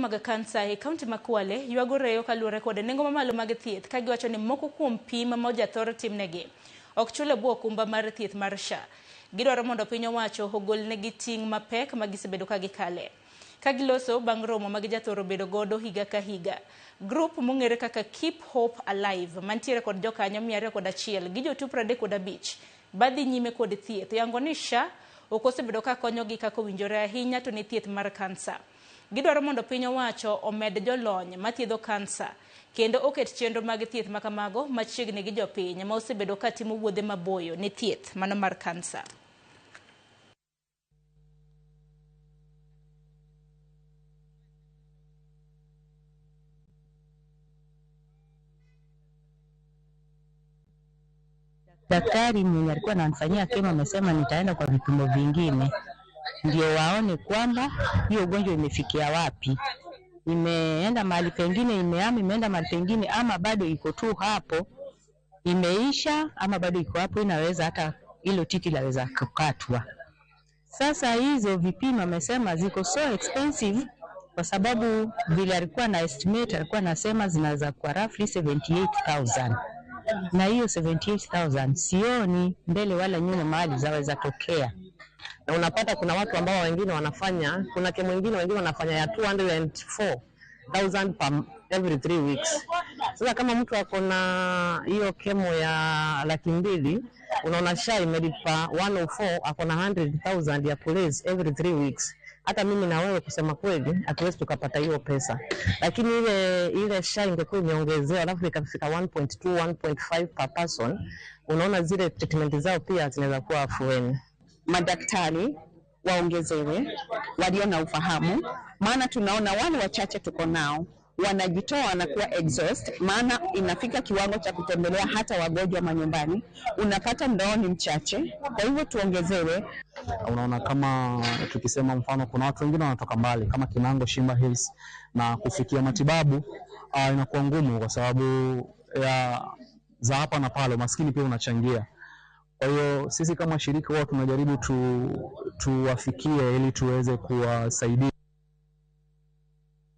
mag kansa e kaunti ma Kwale ywago reyo kaluwore kod nengo mamalo mag thieth ka giwacho ni moko kuom pim ma ojathor timnegi ok chul e bwo okumba mar thieth mar SHA. Gidwaro mondo piny owacho ogolnegi ting' mapek ma gisebedo ka gikale. Ka giloso bang' romo ma gijathoro bedo godo higa ka higa. Grup mong'ere kaka Keep Hope Alive mantiere kod jokanyo 201 gi jotuo 35 badhi nyime kod thieth oyango ni SHA ok osebedo ka konyogi kaka owinjore ahinya to ne thieth mar kansa. Gidwaro mondo piny owacho omed jolony mathiedho kansa kendo oket chenro mag thieth makamago machiegni gi jopiny ma osebedo ka timo wuodhe maboyo ne thieth mano mar kansa. Daktari mwenye alikuwa ananifanyia chemo amesema nitaenda kwa vipimo vingine ndio waone kwamba hiyo ugonjwa imefikia wapi, imeenda mahali pengine, imehama, imeenda mahali pengine, ama bado iko tu hapo, imeisha ama bado iko hapo, inaweza hata hilo titi laweza kukatwa. Sasa hizo vipimo amesema ziko so expensive kwa sababu vile alikuwa na estimate, alikuwa anasema zinaweza kuwa roughly 78,000 na hiyo 78,000 sioni mbele wala nyuma mahali zaweza tokea. Na unapata kuna watu ambao wengine wanafanya, kuna chemo wengine wengine wanafanya ya 204,000 per every 3 weeks. Sasa kama mtu ako na hiyo chemo ya 200,000, unaona SHA imelipa 104, ako na 100,000 ya police every 3 weeks. Hata mimi na wewe kusema kweli hatuwezi tukapata hiyo pesa, lakini ile SHA ingekuwa imeongezewa alafu ikafika 1.2 1.5 per person, unaona zile treatment zao pia zinaweza kuwa afueni. Madaktari waongezewe walio na ufahamu, maana tunaona wale wachache tuko nao wanajitoa na kuwa exhaust, maana inafika kiwango cha kutembelea hata wagonjwa manyumbani, unapata ndoo ni mchache. Kwa hivyo tuongezewe. Unaona, kama tukisema mfano, kuna watu wengine wanatoka mbali kama Kinango, Shimba Hills, na kufikia matibabu inakuwa ngumu kwa sababu ya za hapa na pale, umaskini pia unachangia. Kwa hiyo sisi kama shirika huwa tunajaribu tuwafikie ili tuweze kuwasaidia.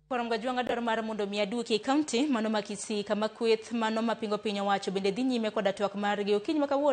Korom dwaro mar mondo mi aduoki e kaunti mano ma Kisii kama kweth mano mapingo piny owacho bende dhi nyime koda twak margi okinyi ma kawuono.